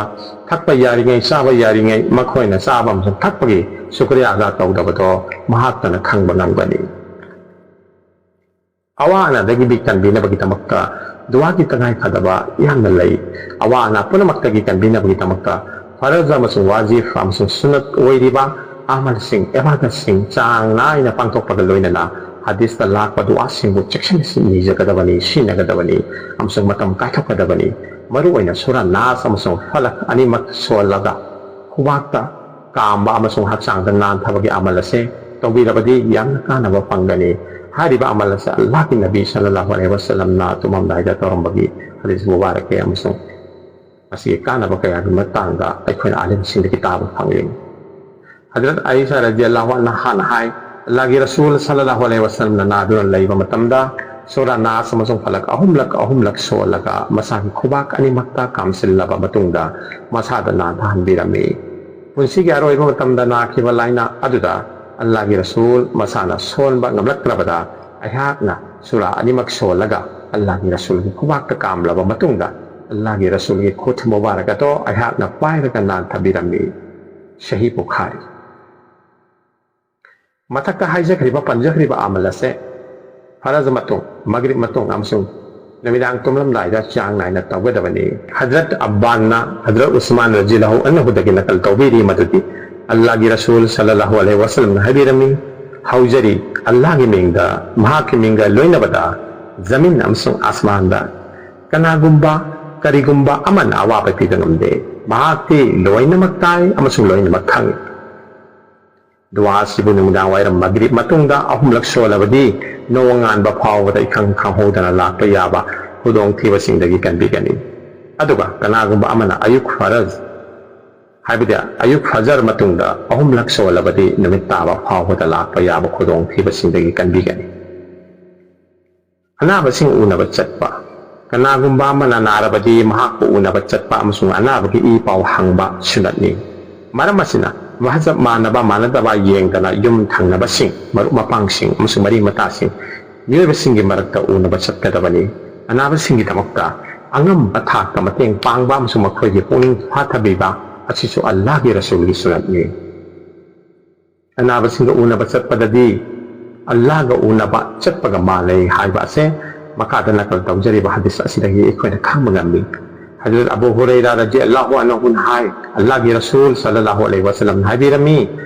ꯊꯛꯄ ꯌꯥꯔꯤꯉꯩ, ꯆꯥꯕ ꯌꯥꯔꯤꯉꯩ ꯃꯈꯣꯏꯅ ꯆꯥꯕ ꯑꯃꯁꯨꯡ ꯊꯛꯄꯒꯤ ꯁꯨꯀ꯭ꯔꯤꯌꯥ ꯑꯗꯥ ꯇꯧꯗꯕꯗꯣ ꯃꯍꯥꯛꯇꯅ ꯈꯪꯕ ꯉꯝꯒꯅꯤ꯫ ꯑꯋꯥ ꯑꯅꯥꯗꯒꯤꯗꯤ ꯀꯟꯕꯤꯅꯕꯒꯤꯗꯃꯛꯇ ꯗꯨꯋꯥꯒꯤ ꯇꯉꯥꯏ ꯐꯗꯕ ꯌꯥꯝꯅ ꯂꯩ꯫ ꯑꯋꯥ ꯑꯅꯥ ꯄꯨꯝꯅꯃꯛꯇꯒꯤ ꯀꯟꯕꯤꯅꯕꯒꯤꯗꯃꯛꯇ ꯐꯔꯖ ꯑꯃꯁꯨꯡ ꯋꯥꯖꯤꯕ ꯑꯃꯁꯨꯡ ꯁꯨꯟꯅꯠ ꯑꯣꯏꯔꯤꯕ ꯑꯃꯜꯁꯤꯡ, ꯏꯕꯥꯗꯠꯁꯤꯡ ꯆꯥꯡ ꯅꯥꯏꯅ ꯄꯥꯡꯊꯣꯛꯄꯒ ꯂꯣꯏꯅꯅ ꯍꯗꯤꯁꯇ ꯂꯥꯛꯄ ꯗꯨꯋꯥꯁꯤꯡꯕꯨ ꯆꯦꯛꯁꯤꯟꯅ ꯅꯤꯖꯒꯗꯕꯅꯤ, ꯁꯤꯖꯤꯟꯅꯒꯗꯕꯅꯤ ꯑꯃꯁꯨꯡ ꯃꯇꯝ ꯀꯥꯏꯊꯣꯛꯀꯗꯕꯅꯤ꯫ ꯃꯔꯨꯑꯣꯏꯅ ꯁꯨꯔꯥ ꯅꯥꯁ ꯑꯃꯁꯨꯡ ꯐꯂꯛ ꯑꯅꯤꯃꯛ ꯁꯣꯜꯂꯒ ꯈꯨꯕꯥꯛꯇ ꯀꯥꯝꯕ ꯑꯃꯁꯨꯡ ꯍꯛꯆꯥꯡꯗ ꯅꯥꯟꯊꯕꯒꯤ ꯑꯃꯜ ꯑꯁꯤ ꯇꯧꯕꯤꯔꯕꯗꯤ ꯌꯥꯝꯅ ꯀꯥꯟꯅꯕ ꯐꯪꯒꯅꯤ꯫ ꯍꯥꯏꯔꯤꯕ ꯑꯃꯜ ꯑꯁꯤ ꯑꯜꯂꯥꯍꯒꯤ ꯅꯕꯤ ꯁꯜꯂꯜꯂꯥꯍꯨ ꯑꯂꯩꯍꯤ ꯋꯁꯜꯂꯝꯅ ꯇꯨꯝꯃꯝꯗꯥꯏꯗ ꯇꯧꯔꯝꯕꯒꯤ ꯍꯗꯤꯁ ꯃꯨꯕꯥꯔꯛ ꯀꯌꯥ ꯑꯃꯁꯨꯡ ꯃꯁꯤꯒꯤ ꯀꯥꯟꯅꯕ ꯀꯌꯥꯒꯤ ꯃꯇꯥꯡꯗ ꯑꯩꯈꯣꯏꯅ ꯑꯥꯂꯤꯝꯁꯤꯡꯗꯒꯤ ꯇꯥꯕ ꯐꯪꯂꯤ꯫ ꯍꯖꯔꯠ ꯑꯥꯏꯁꯥ ꯔꯖꯤꯌꯜꯂꯥꯍꯨ ꯑꯟꯍꯥꯅ ꯍꯥꯏ, ꯑꯜꯂꯥꯍꯒꯤ ꯔꯁꯨꯜ ꯁꯜꯂꯜꯂꯥꯍꯨ ꯑꯂꯩꯍꯤ ꯋꯁꯜꯂꯝꯅ ꯅꯥꯗꯨꯅ ꯂꯩꯕ ꯃꯇꯝꯗ ꯁꯨꯔꯥ ꯅꯥꯁ ꯑꯃꯁꯨꯡ ꯐꯂꯛ ꯑꯍꯨꯝꯂꯛ ꯑꯍꯨꯝꯂꯛ ꯁꯣꯜꯂꯒ ꯃꯁꯥꯒꯤ ꯈꯨꯕꯥꯛ ꯑꯅꯤꯃꯛꯇ ꯀꯥꯝꯁꯤꯜꯂꯕ ꯃꯇꯨꯡꯗ ꯃꯁꯥꯗ ꯅꯥꯟꯊꯍꯟꯕꯤꯔꯝꯃꯤ꯫ ꯄꯨꯟꯁꯤꯒꯤ ꯑꯔꯣꯏꯕ ꯃꯇꯝꯗ ꯅꯥꯈꯤꯕ ꯂꯥꯏꯅꯥ ꯑꯗꯨꯗ ꯑꯜꯂꯥꯍꯒꯤ ꯔꯁꯨꯜ ꯃꯁꯥꯅ ꯁꯣꯟꯕ ꯉꯝꯂꯛꯇ꯭ꯔꯕꯗ ꯑꯩꯍꯥꯛꯅ ꯁꯨꯔꯥ ꯑꯅꯤꯃꯛ ꯁꯣꯜꯂꯒ ꯑꯜꯂꯥꯍꯒꯤ ꯔꯁꯨꯜꯒꯤ ꯈꯨꯕꯥꯛꯇ ꯀꯥꯝꯂꯕ ꯃꯇꯨꯡꯗ ꯑꯜꯂꯥꯍꯒꯤ ꯔꯁꯨꯜꯒꯤ ꯈꯨꯠ ꯃꯨꯕꯥꯔꯛ ꯑꯗꯣ ꯑꯩꯍꯥꯛꯅ ꯄꯥꯏꯔꯒ ꯅꯥꯟꯊꯕꯤꯔꯝꯃꯤ꯫ ꯁꯍꯤ ꯕꯨꯈꯥꯔꯤ꯫ ꯃꯊꯛꯇ ꯍꯥꯏꯖꯈ꯭ꯔꯤꯕ, ꯄꯟꯖꯈ꯭ꯔꯤꯕ ꯑꯃꯜ ꯑꯁꯦ ꯐꯔꯖ ꯃꯇꯨꯡ, ꯃꯒ꯭ꯔꯤꯕ ꯃꯇꯨꯡ ꯑꯃꯁꯨꯡ ꯅꯨꯃꯤꯗꯥꯡ ꯇꯨꯝꯂꯝꯗꯥꯏꯗ ꯆꯥꯡ ꯅꯥꯏꯅ ꯇꯧꯒꯗꯕꯅꯤ꯫ ꯍꯖꯔꯠ ꯑꯕꯥꯟꯅ ꯍꯖꯔꯠ ꯎꯁꯃꯥꯟ ꯔꯖꯤꯌꯜꯂꯥꯍꯨ ꯑꯟꯍꯨꯗꯒꯤ ꯅꯀꯜ ꯇꯧꯕꯤꯔꯤ ꯃꯗꯨꯗꯤ ꯑꯜꯂꯥꯍꯒꯤ ꯔꯁꯨꯜ ꯁꯜꯂꯜꯂꯥꯍꯨ ꯑꯂꯩꯍꯤ ꯋꯁꯜꯂꯝꯅ ꯍꯥꯏꯕꯤꯔꯝꯃꯤ, ꯍꯧꯖꯔꯤ ꯑꯜꯂꯥꯍꯒꯤ ꯃꯤꯡꯗ, ꯃꯍꯥꯛꯀꯤ ꯃꯤꯡꯒ ꯂꯣꯏꯅꯕꯗ ꯖꯃꯤꯟ ꯑꯃꯁꯨꯡ ꯑꯁꯃꯥꯟꯗ ꯀꯅꯥꯒꯨꯝꯕ, ꯀꯔꯤꯒꯨꯝꯕ ꯑꯃꯅ ꯑꯋꯥꯕ ꯄꯤꯕ ꯉꯝꯗꯦ꯫ ꯃꯍꯥꯛꯇꯤ ꯂꯣꯏꯅꯃꯛ ꯇꯥꯏ ꯑꯃꯁꯨꯡ ꯂꯣꯏꯅꯃꯛ ꯈꯪꯏ꯫ ꯗꯨꯋꯥ ꯑꯁꯤꯕꯨ ꯅꯨꯃꯤꯗꯥꯡ ꯋꯥꯏꯔꯝ ꯃꯒ꯭ꯔꯤꯕ ꯃꯇꯨꯡꯗ ꯑꯍꯨꯝꯂꯛ ꯁꯣꯜꯂꯕꯗꯤ ꯅꯣꯡꯉꯥꯟꯕ ꯐꯥꯎꯕꯗ ꯏꯈꯪ ꯈꯪꯍꯧꯗꯅ ꯂꯥꯛꯄ ꯌꯥꯕ ꯈꯨꯗꯣꯡꯊꯤꯕꯁꯤꯡꯗꯒꯤ ꯀꯟꯕꯤꯒꯅꯤ꯫ ꯑꯗꯨꯒ ꯀꯅꯥꯒꯨꯝꯕ ꯑꯃꯅ ꯑꯌꯨꯛ ꯐꯔꯖ, ꯍꯥꯏꯕꯗꯤ ꯑꯌꯨꯛ ꯐꯖꯔ ꯃꯇꯨꯡꯗ ꯑꯍꯨꯝꯂꯛ ꯁꯣꯜꯂꯕꯗꯤ ꯅꯨꯃꯤꯠ ꯇꯥꯕ ꯐꯥꯎꯕꯗ ꯂꯥꯛꯄ ꯌꯥꯕ ꯈꯨꯗꯣꯡꯊꯤꯕꯁꯤꯡꯗꯒꯤ ꯀꯟꯕꯤꯒꯅꯤ꯫ ꯑꯅꯥꯕꯁꯤꯡ ꯎꯅꯕ ꯆꯠꯄ꯫ ꯀꯅꯥꯒꯨꯝꯕ ꯑꯃꯅ ꯅꯥꯔꯕꯗꯤ ꯃꯍꯥꯛꯄꯨ ꯎꯅꯕ ꯆꯠꯄ ꯑꯃꯁꯨꯡ ꯑꯅꯥꯕꯒꯤ ꯏ ꯄꯥꯎ ꯍꯪꯕ ꯁꯨꯟꯅꯠꯅꯤ꯫ ꯃꯔꯝ ꯑꯁꯤꯅ, ꯃꯍꯖꯕ ꯃꯥꯟꯅꯕ ꯃꯥꯟꯅꯗꯕ ꯌꯦꯡꯗꯅ ꯌꯨꯝ ꯊꯪꯅꯕꯁꯤꯡ, ꯃꯔꯨꯞ ꯃꯄꯥꯡꯁꯤꯡ ꯑꯃꯁꯨꯡ ꯃꯔꯤ ꯃꯇꯥꯁꯤꯡ, ꯃꯤꯑꯣꯏꯕꯁꯤꯡꯒꯤ ꯃꯔꯛꯇ ꯎꯅꯕ ꯆꯠꯀꯗꯕꯅꯤ꯫ ꯑꯅꯥꯕꯁꯤꯡꯒꯤꯗꯃꯛꯇ ꯑꯉꯝꯕ ꯊꯥꯛꯇ ꯃꯇꯦꯡ ꯄꯥꯡꯕ ꯑꯃꯁꯨꯡ ꯃꯈꯣꯏꯒꯤ ꯄꯨꯛꯅꯤꯡ ꯐꯥꯊꯕꯤꯕ ꯑꯁꯤꯁꯨ ꯑꯜꯂꯥꯍꯒꯤ ꯔꯁꯨꯜꯒꯤ ꯁꯨꯅꯠꯅꯤ꯫ ꯑꯅꯥꯕꯁꯤꯡꯒ ꯎꯅꯕ ꯆꯠꯄꯗꯗꯤ ꯑꯜꯂꯥꯍꯒ ꯎꯅꯕ ꯆꯠꯄꯒ ꯃꯥꯟꯅꯩ ꯍꯥꯏꯕ ꯑꯁꯦ ꯃꯈꯥꯗ ꯅꯀꯜ ꯇꯧꯖꯔꯤꯕ ꯍꯗꯤꯁ ꯑꯁꯤꯗꯒꯤ ꯑꯩꯈꯣꯏꯅ ꯈꯪꯕ ꯉꯝꯃꯤ꯫ ꯍꯖꯔꯠ ꯑꯕꯨ ꯍꯨꯔꯩꯔꯥ ꯔꯖꯤꯌꯜꯂꯥꯍꯨ ꯑꯟꯍꯨꯅ ꯍꯥꯏ, ꯑꯜꯂꯥꯍꯒꯤ ꯔꯁꯨꯜ ꯁꯜꯂꯜꯂꯥꯍꯨ ꯑꯂꯩꯍꯤ ꯋꯁꯜꯂꯝꯅ ꯍꯥꯏꯕꯤꯔꯝꯃꯤ,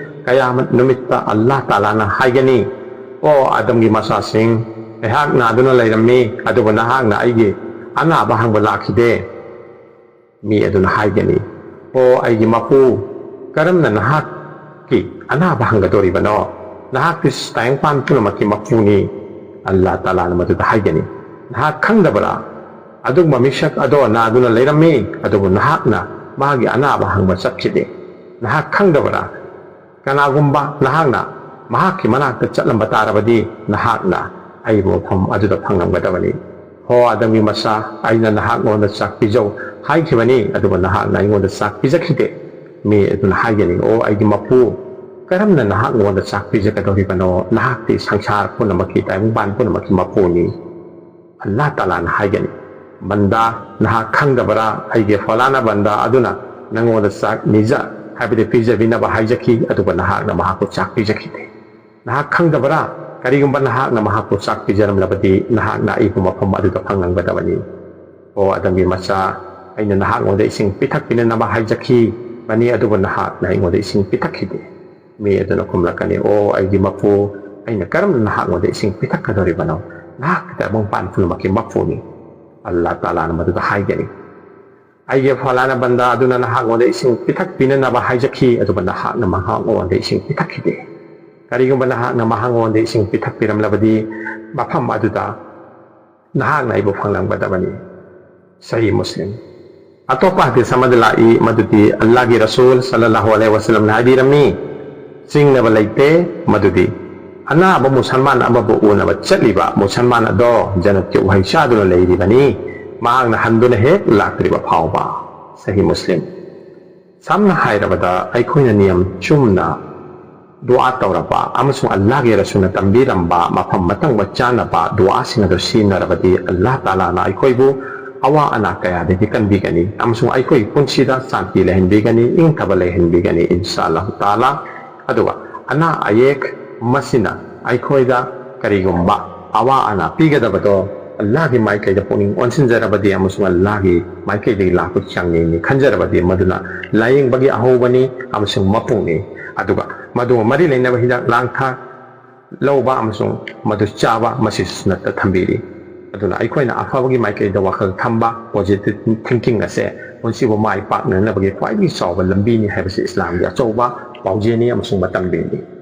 "ꯀꯌꯥꯃꯠ ꯅꯨꯃꯤꯠꯇ ꯑꯜꯂꯥꯍ ꯇꯥꯂꯥꯅ ꯍꯥꯏꯒꯅꯤ, 'ꯑꯣ ꯑꯥꯗꯝꯒꯤ ꯃꯆꯥꯁꯤꯡ, ꯑꯩꯍꯥꯛ ꯅꯥꯗꯨꯅ ꯂꯩꯔꯝꯃꯤ, ꯑꯗꯨꯕꯨ ꯅꯍꯥꯛꯅ ꯑꯩꯒꯤ ꯑꯅꯥꯕ ꯍꯪꯕ ꯂꯥꯛꯈꯤꯗꯦ.'" ꯃꯤ ꯑꯗꯨꯅ ꯍꯥꯏꯒꯅꯤ, "ꯑꯣ ꯑꯩꯒꯤ ꯃꯄꯨ, ꯀꯔꯝꯅ ꯅꯍꯥꯛꯀꯤ ꯑꯅꯥꯕ ꯍꯪꯒꯗꯧꯔꯤꯕꯅꯣ? ꯅꯍꯥꯛꯇꯤ ꯇꯥꯏꯕꯪꯄꯥꯟ ꯄꯨꯝꯅꯃꯛꯀꯤ ꯃꯄꯨꯅꯤ꯫" ꯑꯜꯂꯥꯍ ꯇꯥꯂꯥꯅ ꯃꯗꯨꯗ ꯍꯥꯏꯒꯅꯤ, "ꯅꯍꯥꯛ ꯈꯪꯗꯕ꯭ꯔꯥ? ꯑꯗꯨꯒꯨꯝꯕ ꯃꯤꯁꯛ ꯑꯗꯣ ꯅꯥꯗꯨꯅ ꯂꯩꯔꯝꯃꯤ, ꯑꯗꯨꯕꯨ ꯅꯍꯥꯛꯅ ꯃꯥꯒꯤ ꯑꯅꯥꯕ ꯍꯪꯕ ꯆꯠꯈꯤꯗꯦ꯫ ꯅꯍꯥꯛ ꯈꯪꯗꯕ꯭ꯔꯥ? ꯀꯅꯥꯒꯨꯝꯕ ꯅꯍꯥꯛꯅ ꯃꯍꯥꯛꯀꯤ ꯃꯅꯥꯛꯇ ꯆꯠꯂꯝꯕ ꯇꯥꯔꯕꯗꯤ, ꯅꯍꯥꯛꯅ ꯑꯩꯕꯨ ꯃꯐꯝ ꯑꯗꯨꯗ ꯐꯪꯂꯝꯒꯗꯕꯅꯤ꯫ ꯍꯣ ꯑꯥꯗꯝꯒꯤ ꯃꯆꯥ, ꯑꯩꯅ ꯅꯍꯥꯛꯉꯣꯟꯗ ꯆꯥꯛ ꯄꯤꯖꯧ ꯍꯥꯏꯈꯤꯕꯅꯤ, ꯑꯗꯨꯕꯨ ꯅꯍꯥꯛꯅ ꯑꯩꯉꯣꯟꯗ ꯆꯥꯛ ꯄꯤꯖꯈꯤꯗꯦ꯫" ꯃꯤ ꯑꯗꯨꯅ ꯍꯥꯏꯒꯅꯤ, "ꯑꯣ ꯑꯩꯒꯤ ꯃꯄꯨ, ꯀꯔꯝꯅ ꯅꯍꯥꯛꯉꯣꯟꯗ ꯆꯥꯛ ꯄꯤꯖꯒꯗꯧꯔꯤꯕꯅꯣ? ꯅꯍꯥꯛꯇꯤ ꯁꯪꯁꯥꯔ ꯄꯨꯝꯅꯃꯛꯀꯤ, ꯇꯥꯏꯕꯪꯄꯥꯟ ꯄꯨꯝꯅꯃꯛꯀꯤ ꯃꯄꯨꯅꯤ꯫" ꯑꯜꯂꯥꯍ ꯇꯥꯂꯥꯅ ꯍꯥꯏꯒꯅꯤ, "ꯕꯟꯗꯥ, ꯅꯍꯥꯛ ꯈꯪꯗꯕ꯭ꯔꯥ? ꯑꯩꯒꯤ ꯐꯂꯥꯅ ꯕꯟꯗꯥ ꯑꯗꯨꯅ ꯅꯪꯉꯣꯟꯗ ꯆꯥꯛ ꯅꯤꯖ, ꯍꯥꯏꯕꯗꯤ ꯄꯤꯖꯕꯤꯅꯕ ꯍꯥꯏꯖꯈꯤ, ꯑꯗꯨꯒ ꯅꯍꯥꯛꯅ ꯃꯍꯥꯛꯄꯨ ꯆꯥꯛ ꯄꯤꯖꯈꯤꯗꯦ꯫ ꯅꯍꯥꯛ ꯈꯪꯗꯕ꯭ꯔꯥ? ꯀꯔꯤꯒꯨꯝꯕ ꯅꯍꯥꯛꯅ ꯃꯍꯥꯛꯄꯨ ꯆꯥꯛ ꯄꯤꯖꯔꯝꯂꯕꯗꯤ, ꯅꯍꯥꯛꯅ ꯑꯩꯕꯨ ꯃꯐꯝ ꯑꯗꯨꯗ ꯐꯪꯂꯝꯒꯗꯕꯅꯤ꯫ ꯑꯣ ꯑꯥꯗꯝꯒꯤ ꯃꯆꯥ, ꯑꯩꯅ ꯅꯍꯥꯛꯉꯣꯟꯗ ꯏꯁꯤꯡ ꯄꯤꯊꯛꯄꯤꯅꯅꯕ ꯍꯥꯏꯖꯈꯤꯕꯅꯤ, ꯑꯗꯨꯕꯨ ꯅꯍꯥꯛꯅ ꯑꯩꯉꯣꯟꯗ ꯏꯁꯤꯡ ꯄꯤꯊꯛꯈꯤꯗꯦ꯫" ꯃꯤ ꯑꯗꯨꯅ ꯈꯨꯝꯂꯛꯀꯅꯤ, "ꯑꯣ ꯑꯩꯒꯤ ꯃꯄꯨ, ꯑꯩꯅ ꯀꯔꯝꯅ ꯅꯍꯥꯛꯉꯣꯟꯗ ꯏꯁꯤꯡ ꯄꯤꯊꯛꯀꯗꯧꯔꯤꯕꯅꯣ? ꯅꯍꯥꯛ ꯇꯥꯏꯕꯪꯄꯥꯟ ꯄꯨꯝꯅꯃꯛꯀꯤ ꯃꯄꯨꯅꯤ꯫" ꯑꯜꯂꯥꯍ ꯇꯥꯂꯥꯅ ꯃꯗꯨꯗ ꯍꯥꯏꯒꯅꯤ, "ꯑꯩꯒꯤ ꯐꯂꯥꯅ ꯕꯟꯗꯥ ꯑꯗꯨꯅ ꯅꯍꯥꯛꯉꯣꯟꯗ ꯏꯁꯤꯡ ꯄꯤꯊꯛꯄꯤꯅꯅꯕ ꯍꯥꯏꯖꯈꯤ, ꯑꯗꯨꯒ ꯅꯍꯥꯛꯅ ꯃꯍꯥꯛꯉꯣꯟꯗ ꯏꯁꯤꯡ ꯄꯤꯊꯛꯈꯤꯗꯦ꯫ ꯀꯔꯤꯒꯨꯝꯕ ꯅꯍꯥꯛꯅ ꯃꯍꯥꯛꯉꯣꯟꯗ ꯏꯁꯤꯡ ꯄꯤꯊꯛꯄꯤꯔꯝꯂꯕꯗꯤ, ꯃꯐꯝ ꯑꯗꯨꯗ ꯅꯍꯥꯛꯅ ꯑꯩꯕꯨ ꯐꯪꯂꯝꯒꯗꯕꯅꯤ꯫" ꯁꯍꯤ ꯃꯨꯁꯂꯤꯝ꯫ ꯑꯇꯣꯞꯄ ꯍꯗꯤꯁ ꯑꯃꯗ ꯂꯥꯛꯏ ꯃꯗꯨꯗꯤ ꯑꯜꯂꯥꯍꯒꯤ ꯔꯁꯨꯜ ꯁꯜꯂꯜꯂꯥꯍꯨ ꯑꯂꯩꯍꯤ ꯋꯁꯜꯂꯝꯅ ꯍꯥꯏꯕꯤꯔꯝꯃꯤ, "ꯆꯤꯡꯅꯕ ꯂꯩꯇꯦ ꯃꯗꯨꯗꯤ ꯑꯅꯥꯕ ꯃꯨꯁꯜꯃꯥꯟ ꯑꯃꯕꯨ ꯎꯅꯕ ꯆꯠꯂꯤꯕ ꯃꯨꯁꯜꯃꯥꯟ ꯑꯗꯣ ꯖꯟꯅꯠꯀꯤ ꯎꯍꯩ ꯆꯥꯗꯨꯅ ꯂꯩꯔꯤꯕꯅꯤ, ꯃꯍꯥꯛꯅ ꯍꯟꯗꯨꯅ ꯍꯦꯛ ꯂꯥꯛꯇ꯭ꯔꯤꯕ ꯐꯥꯎꯕ꯫" ꯁꯍꯤ ꯃꯨꯁꯂꯤꯝ꯫ ꯁꯝꯅ ꯍꯥꯏꯔꯕꯗ, ꯑꯩꯈꯣꯏꯅ ꯅꯤꯌꯝ ꯆꯨꯝꯅ ꯗꯨꯋꯥ ꯇꯧꯔꯕ ꯑꯃꯁꯨꯡ ꯑꯜꯂꯥꯍꯒꯤ ꯔꯁꯨꯜꯅ ꯇꯝꯕꯤꯔꯝꯕ ꯃꯐꯝ ꯃꯇꯝꯒ ꯆꯥꯅꯕ ꯗꯨꯋꯥꯁꯤꯡ ꯑꯗꯨ ꯁꯤꯖꯤꯟꯅꯔꯕꯗꯤ, ꯑꯜꯂꯥꯍ ꯇꯥꯂꯥꯅ ꯑꯩꯈꯣꯏꯕꯨ ꯑꯋꯥ ꯑꯅꯥ ꯀꯌꯥꯗꯒꯤ ꯀꯟꯕꯤꯒꯅꯤ ꯑꯃꯁꯨꯡ ꯑꯩꯈꯣꯏꯒꯤ ꯄꯨꯟꯁꯤꯗ ꯁꯥꯟꯇꯤ ꯂꯩꯍꯟꯕꯤꯒꯅꯤ, ꯏꯪꯊꯕ ꯂꯩꯍꯟꯕꯤꯒꯅꯤ, ꯏꯟꯁꯥ ꯑꯜꯂꯥꯍ ꯇꯥꯂꯥ꯫ ꯑꯗꯨꯒ ꯑꯅꯥ ꯑꯌꯦꯛ ꯃꯁꯤꯅ ꯑꯩꯈꯣꯏꯗ ꯀꯔꯤꯒꯨꯝꯕ ꯑꯋꯥ ꯑꯅꯥ ꯄꯤꯒꯗꯕꯗꯣ ꯑꯜꯂꯥꯍꯒꯤ ꯃꯥꯏꯀꯩꯗ ꯄꯨꯛꯅꯤꯡ ꯑꯣꯟꯁꯤꯟꯖꯔꯕꯗꯤ ꯑꯃꯁꯨꯡ ꯑꯜꯂꯥꯍꯒꯤ ꯃꯥꯏꯀꯩꯗꯒꯤ ꯂꯥꯛꯄ ꯆꯥꯡꯌꯦꯡꯅꯤ ꯈꯟꯖꯔꯕꯗꯤ, ꯃꯗꯨꯅ ꯂꯥꯏꯌꯦꯡꯕꯒꯤ ꯑꯍꯧꯕꯅꯤ ꯑꯃꯁꯨꯡ ꯃꯄꯨꯡꯅꯤ꯫ ꯑꯗꯨꯒ ꯃꯗꯨꯒ ꯃꯔꯤ ꯂꯩꯅꯕ ꯍꯤꯗꯥꯛ ꯂꯥꯡꯊꯛ ꯂꯧꯕ ꯑꯃꯁꯨꯡ ꯃꯗꯨ ꯆꯥꯕ, ꯃꯁꯤꯁꯨ ꯁꯨꯟꯅꯠꯇ ꯊꯝꯕꯤꯔꯤ꯫ ꯑꯗꯨꯅ ꯑꯩꯈꯣꯏꯅ ꯑꯐꯕꯒꯤ ꯃꯥꯏꯀꯩꯗ ꯋꯥꯈꯜ ꯊꯝꯕ, positive thinking ꯑꯁꯦ ꯄꯨꯟꯁꯤꯕꯨ ꯃꯥꯏ ꯄꯥꯛꯅꯅꯕꯒꯤ ꯈ꯭ꯋꯥꯏꯗꯒꯤ ꯆꯥꯎꯕ ꯂꯝꯕꯤꯅꯤ ꯍꯥꯏꯕꯁꯤ ꯏꯁꯂꯥꯝꯒꯤ ꯑꯆꯧꯕ ꯄꯥꯎꯖꯦꯜꯅꯤ ꯑꯃꯁꯨꯡ ꯃꯇꯝꯕꯤꯅꯤ꯫